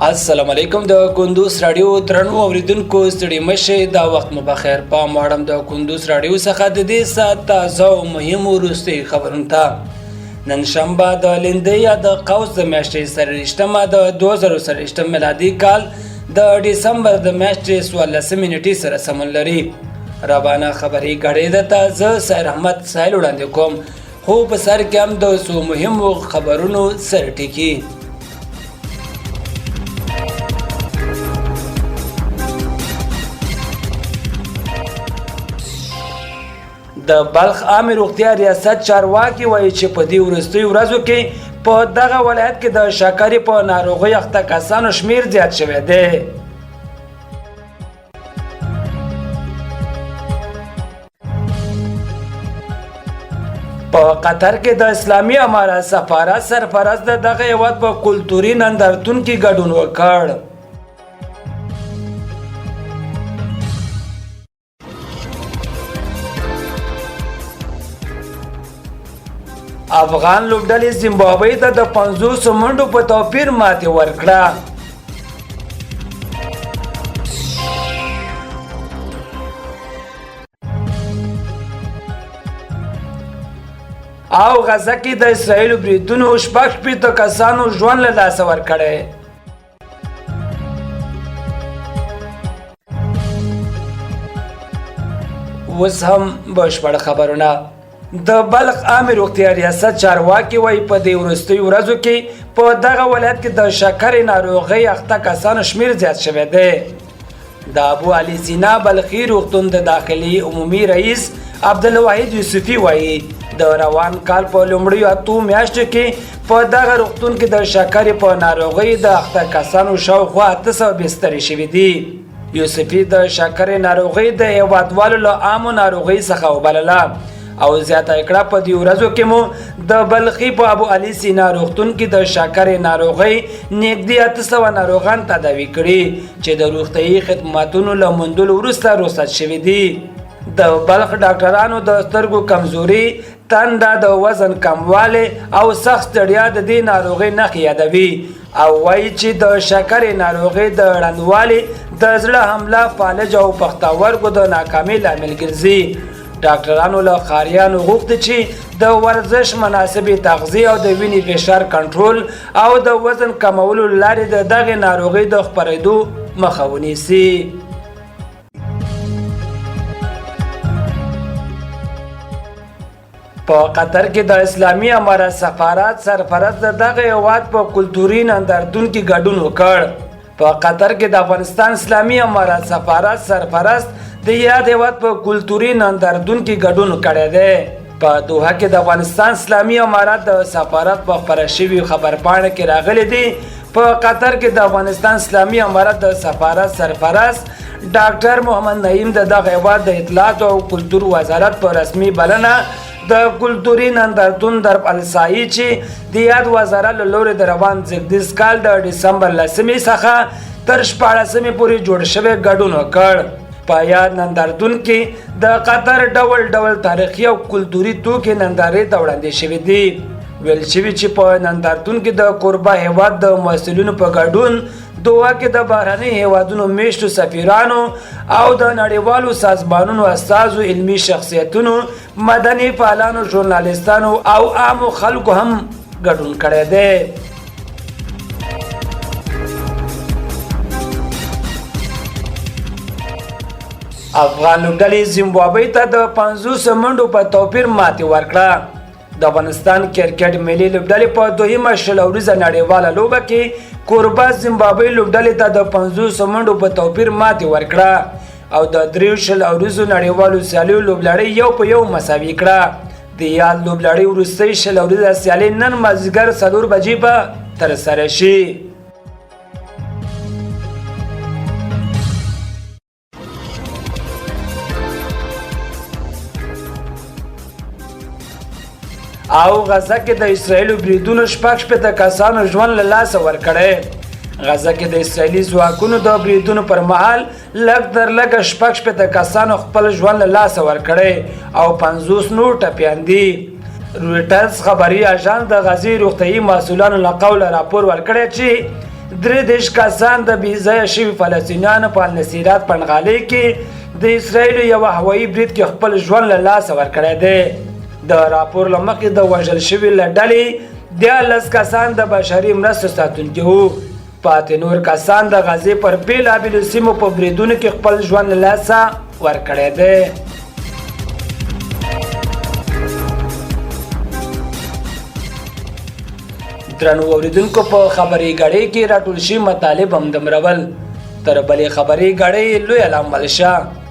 السلام علیکم د کندوز راډیو درنو اوریدونکو، ستړي مشه، دا وخت مو بخیر. پام واړم د کندوز راډیو څخه د دې ساعت تازه او مهمو وروستیو خبرونو ته. نن شنبه د لیندۍ یا د قوس د میاشتې 24مه د 2024 میلادي کال د ډسمبر د میاشتې 14مې نیټې سره سمون لري. روانه خبري ګړۍ ده ته زه سایر احمد ساحل وړاندې کوم، خو په سر کې هم د څو مهمو خبرونو سر ټکي. د بلخ عامې روغتیا ریاست چارواکي وایي چې په دې وروستیو ورځو کې په دغه ولایت کې د شکرې په ناروغۍ اخته کسانو شمیر زیات شوی دی. په قطر کې د اسلامي امارت سفارت سرپرست د دغه هېواد په کلتوري نندارتون کې ګډون وکړ. افغان لوبډلې زیمبابوې ته د 50 منډو په توپیر ماتې ورکړه. او غزه کې د اسرایل بریدونو 66 کسانو ژوند له لاسه ورکړی. اوس هم بشپړ خبرونه. د بلخ عامې روغتیا ریاست چارواکي وایي په دې وروستیو ورځو کې په دغه ولایت کې د شکرې ناروغۍ اخته کسانو شمېر زیات شوی دی. د ابو علي سینا بلخي روغتون د داخلي عمومي رئیس عبدالواحد یوسفي وایي د روان کال په لومړیو 8 میاشتو کې په دغه روغتون کې د شکرې په ناروغۍ د اخته کسانو شاوخوا 800 بسترې شوي دي. یوسفي د شکرې ناروغۍ د هېوادوالو له عامو ناروغۍ څخه وبلله او زیاته یې کړه په دې ورځو کې مو د بلخي په ابو علي سینا روغتون کې د شکرې ناروغۍ نږدې 800 ناروغان تداوي کړي چې د روغتیايي خدماتونو له موندلو وروسته رخصت شوي دي. د بلخ ډاکټرانو د سترګو کمزوري، تنده، د وزن کموالی او سخت ستړیا د دې ناروغۍ نښې یادوي او وایي چې د شکرې ناروغۍ د ړندوالي، د زړه حمله، فالج او پښتورګو د ناکامۍ لامل ګرځي. ډاکټرانو له ښاریانو غوښتي چې د ورزش، مناسبې تغذیې او د وینې فشار کنټرول او د وزن کمولو لارې د دغې ناروغۍ د خپرېدو مخه ونیسي. په قطر کې د اسلامي امارت سفارت سرپرست د دغه هېواد په کلتوري نندارتون کې ګډون وکړ. په قطر کې د افغانستان اسلامي امارت سفارت سرپرست د یاد هېواد په کلتوري نندارتون کې ګډون کړی دی. په دوحه کې د افغانستان اسلامي امارت د سفارت په خپره شوي خبرپاڼه کې راغلي دي په قطر کې د افغانستان اسلامي امارت د سفارت سرپرست ډاکټر محمد نعیم د دغه هېواد د اطلاعاتو او کلتور وزارت په رسمي بلنه د کلتوري نندارتون درب الساعي چې د یاد وزارت له لوري د روان زېږدیز کال د ډسمبر 10مې څخه تر 16مې پورې جوړ شوی ګډون وکړ. په یاد نندارتون کې د قطر ډول ډول تاریخي او کلتوري توکي نندارې ته وړاندې شوي دي. ویل شوي چې په نندارتون کې د کوربه هېواد د مسؤلینو په ګډون دوحه کې د بهرنیو هېوادونو میشتو سفیرانو او د نړیوالو سازمانونو استازو، علمي شخصیتونو، مدني فعالانو، ژورنالیستانو او عامو خلکو هم ګډون کړی دی. افغان لوبډلې زیمبابوې ته د 50 منډو په توپیر ماتې ورکړه. د افغانستان کرکټ ملي لوبډلې په دویمه 20 اوریزه نړیواله لوبه کې کوربه زیمبابوې لوبډلې ته د 50 منډو په توپیر ماتې ورکړه او د دریو 20 اوریزو نړیوالو سیالیو لوبلړۍ 1 په 1 مساوي کړه. د یاد لوبلړۍ وروستۍ 20 اوریزه سیالۍ نن مازدیګر 4 بجې به ترسره شي. او غزه کې د اسرایل بریدونو 66 کسانو ژوند له لاسه ورکړی. غزه کې د اسرایلي ځواکونو د بریدونو پر مهال لږ تر لږه 66 کسانو خپل ژوند له لاسه ورکړی او 50 نور ټپیان دي. رویټرز خبري اژانس د غزې روغتیايي مسؤلانو له قوله راپور ورکړی چې 33 کسان د بې ځایه شوي فلسطینیانو په النصیرات پنډغالي کې د اسراییل یوه هوایي برید کې خپل ژوند له لاسه ورکړی دی. د راپور له مخې د وژل شوي له ډلې 13 کسان د بشري مرستو ساتونکي وو. پاتې نور کسان د غزې پر بېلابېلو سیمو په بریدونو کې خپل ژوند له لاسه ورکړی دی. درنو اوریدونکو، په خبري غړې کې راټول شي مطالب هم دمرول. تر بلې خبري غړې لوی لامل شه.